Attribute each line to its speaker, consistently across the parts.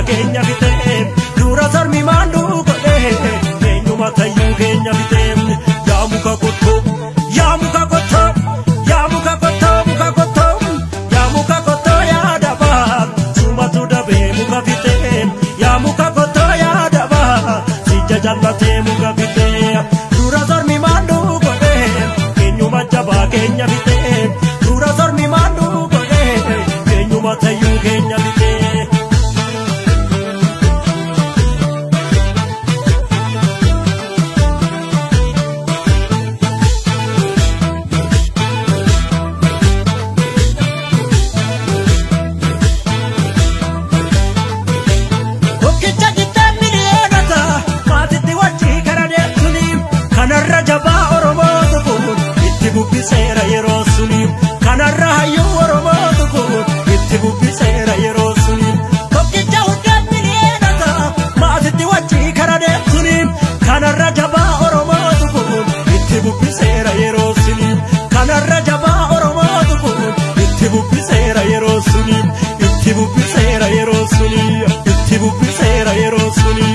Speaker 1: keenya fitee dura sarmi maanduu godhee eenyuma tayyuu keenya fitee yaa muka qottoo yaa muka qottoo yaa muka qottoo muka qottoo yaa muka qottoo yaa dabaa sumatu dabee muka fitee yaa muka qottoo yaa dabaa si jajallatee muka fitee dura sarmi maanduu godhee eenyuma jabaa keenya fitee dura sarmi maanduu godhee eenyuma tayyuu keenya fitee. Kanarra jabaa Oromootu kun itti bubbiseera yeroo suni kanarra hayyuu Oromootu kun itti bubbiseera yeroo suni tokkicha hundeen miliyoonata maatitti wajjii kara deemtuni kanarra jabaa Oromootu kun itti bubbiseera yeroo suni kanarra jabaa Oromootu kun itti bubbiseera yeroo suni itti bubbiseera yeroo suni itti bubbiseera yeroo suni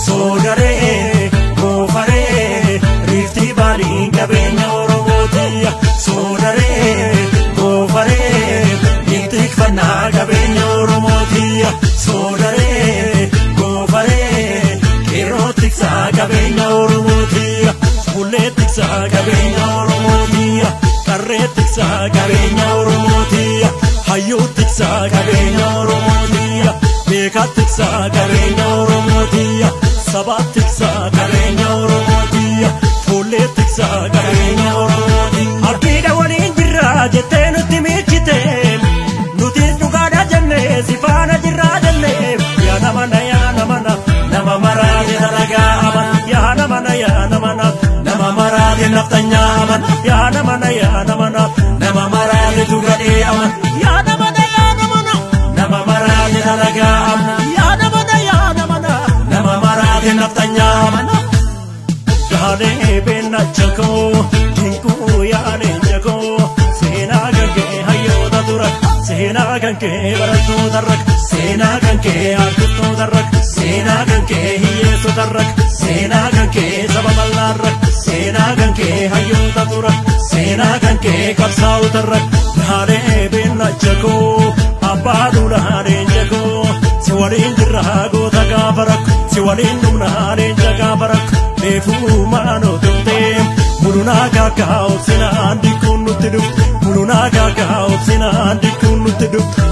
Speaker 1: soodaree goofaree riiftii baaliin qabeenya Oromooti soodaree goofaree intikfannaa qabeenya Oromooti soodaree goofaree qeerroo tiksaa qabeenya Oromooti fuullee tiksaa qabeenya Oromooti qarree tiksaa qabeenya Oromooti hayyuu tiksaa qabeenya Oromooti beekaa tiksaa qabeenya Oromooti sabaa tiksaa qabeenya Oromooti fuullee tiksaa qabeenya Oromooti. Abdiidha waliin jirra jettee nutti miichite nutis dhugaadha jenne si faana jirraa jenne yaa nama na yaa nama na nama maraate dalagaa aman yaa nama na yaa nama na nama maraate naftanyaa aman yaa nama na yaa nama na nama maraate dhugadhee aman yaa nama na yaa nama na nama maraate dalagaa aman yaa nama na yaa nama na nama maraate naftanyaa aman. Yaadee beena jakoo dinkuu yaadee jakoo seenaa kan kee hayyoota dura seenaa kan kee barattoota rak seenaa kan kee artistoota rak seenaa kan kee hiyyeessota rak seenaa kan kee saba bal'aa rak seenaa kan kee hayyoota dura seenaa kan kee qabsaa'ota rak yaadee beena jakoo abbaa duulaa jakoo si waliin jirra goota gaafa rak si waliin dhumnaa leenca gaafa rak. Leefuu maanoo tuftee mulunaa kaakaa obsinaan dikkuun nutti dhufte mulunaa kaakaa obsinaan dikkuun nutti dhufte.